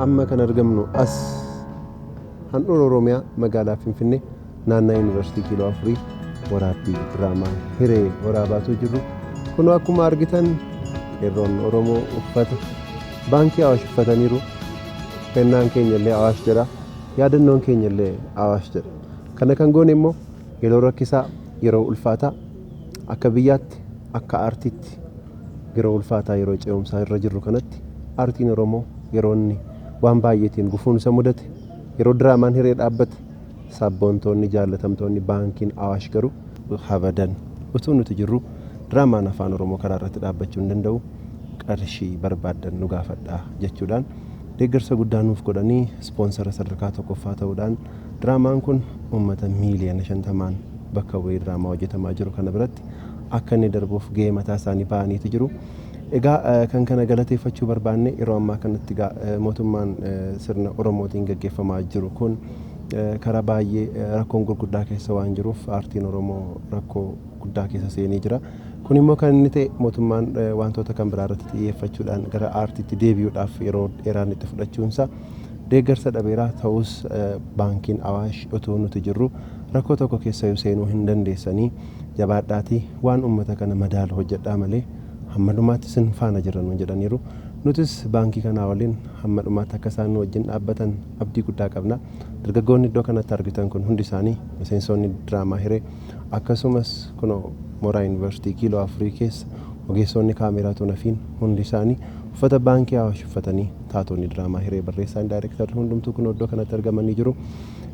Amma kan argamnu as handhuura Oromiyaa, magaalaa Finfinnee, naannaa Yuunivarsiitii Kiiloo Afurii, waraabbii diraamaa Hiree waraabaatu jirru. Kunoo akkuma argitan qeerroon Oromoo uffata Baankii Awaash uffataniiru. Kennaan keenya illee Awaash jedha. Yaadannoon keenya illee Awaash jedha. Kana kan goone immoo yeroo rakkisaa, yeroo ulfaataa, akka biyyaatti, akka aartiitti yeroo ulfaataa, yeroo ce'umsaa irra jirru kanatti, aartiin Oromoo yeroo inni waan baay'eetiin gufuun isa mudate, yeroo diraamaan Hiree dhaabbate, sabboontoonni jaallatamtoonni Baankiin Awaash garuu habadan, utuu nuti jirru diraamaan Afaan Oromoo karaa irratti dhaabbachuu hin danda'u, qarshii barbaaddan nu gaafadhaa jechuudhaan deeggarsa guddaa nuuf godhanii, ispoonsara sadarkaa tokkoffaa ta'uudhaan diraamaan kun uummata miiliyoona 50n bakka bu'ee diraamaa hojjetamaa jiru kana biratti akka inni darbuuf gahee mataa isaanii ba'aniitu jiru. Egaa kan kana galateeffachuu barbaanne, yeroo ammaa kanatti mootummaan sirna Oromootiin gaggeeffamaa jiru kun karaa baay'ee rakkoon gurguddaa keessa waan jiruuf, aartiin Oromoo rakkoo guddaa keessa seenee jira. Kun immoo kan inni ta'e mootummaan wantoota kan biraa irratti xiyyeeffachuudhaan gara aartiitti deebi'uudhaaf yeroo dheeraan itti fudhachuunsa deeggarsa dhabeeraa ta'us, Baankiin Awaash utuu nuti jirru rakkoo tokko keessa seenuu hin dandeessanii, jabaadhaatii waan uummata kana madaalu hojjedhaa malee hamma dhumaatti isin faana jirra nuun jedhaniiru. Nutis baankii kanaa waliin hamma dhumaatti akka isaan nu wajjin dhaabbatan abdii guddaa qabna. Dargaggoonni iddoo kanatti argitan kun hundi isaanii miseensonni diraamaa Hiree, akkasumas kunoo mooraa Yuunivarsiitii Kiiloo Afurii keessa ogeessonni kaameeraa tunafiin hundi isaanii uffata Baankii Awaash uffatanii, taatonni diraamaa Hiree, barreessaan, daayirektarri hundumtuu kun iddoo kanatti argamanii jiru.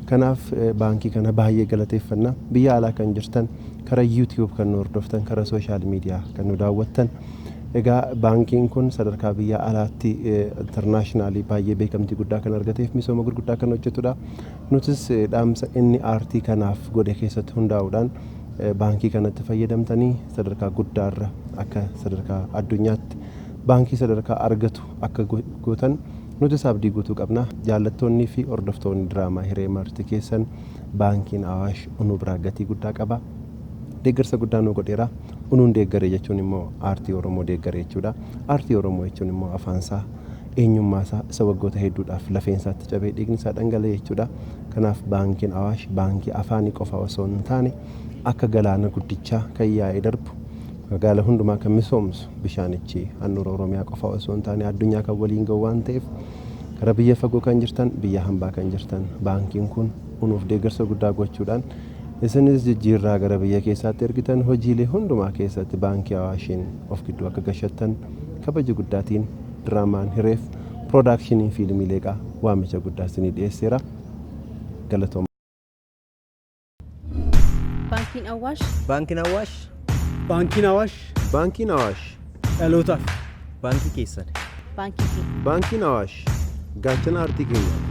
Kanaaf baankii kana baay'ee galateeffanna. Biyya alaa kan jirtan, karaa YouTube kan nu hordoftan, karaa social media kan nu daawwattan, egaa baankiin kun sadarkaa biyya alaatti international baay'ee beekamtii guddaa kan argateef misooma gurguddaa kan hojjetudha. Nutis dhaamsa inni aartii kanaaf godhe keessatti hundaa'uudhaan baankii kanatti fayyadamtanii sadarkaa guddaarra, akka sadarkaa addunyaatti baankii sadarkaa argatu akka gootan nutis abdii guutuu qabna. Jaallattoonnii fi hordoftoonni diraamaa Hiree marti keessan, Baankiin Awaash unuu biraa gatii guddaa qaba. Deeggarsa guddaa nu godheera. Unuun deeggare jechuun immoo aartii Oromoo deeggare jechuudha. Aartii Oromoo jechuun immoo afaansaa, eenyummaasaa isa waggoota hedduudhaaf lafeensaatti cabee dhiigni isaa dhangala'e jechuudha. Kanaaf Baankiin Awaash baankii afaanii qofa osoo hin taane, akka galaana guddichaa kan yaa'ee darbu, magaala hundumaa kan misoomsu, bishaanichi handhuura Oromiyaa qofa osoo hin taane addunyaa kan waliin ga'u waan ta'eef, gara biyya fagoo kan jirtan, biyya hambaa kan jirtan, baankiin kun unuuf deeggarsa guddaa gochuudhaan isinis jijjiirraa gara biyya keessaatti ergitan hojiilee hundumaa keessatti Baankii Awaashiin of gidduu akka gashattan kabaja guddaatiin diraamaan Hireef piroodaakshiniin fiilmii Leeqaa waamicha guddaa isinii dhiyeesseera. Galatooma. Baankiin Awaash. Baankiin Awaash. Baankiin Awaash. Baankiin Awaash. Dhalootaaf. Baankii keessan. Baankii keenya. Baankiin Awaash gaachana aartii keenyaati.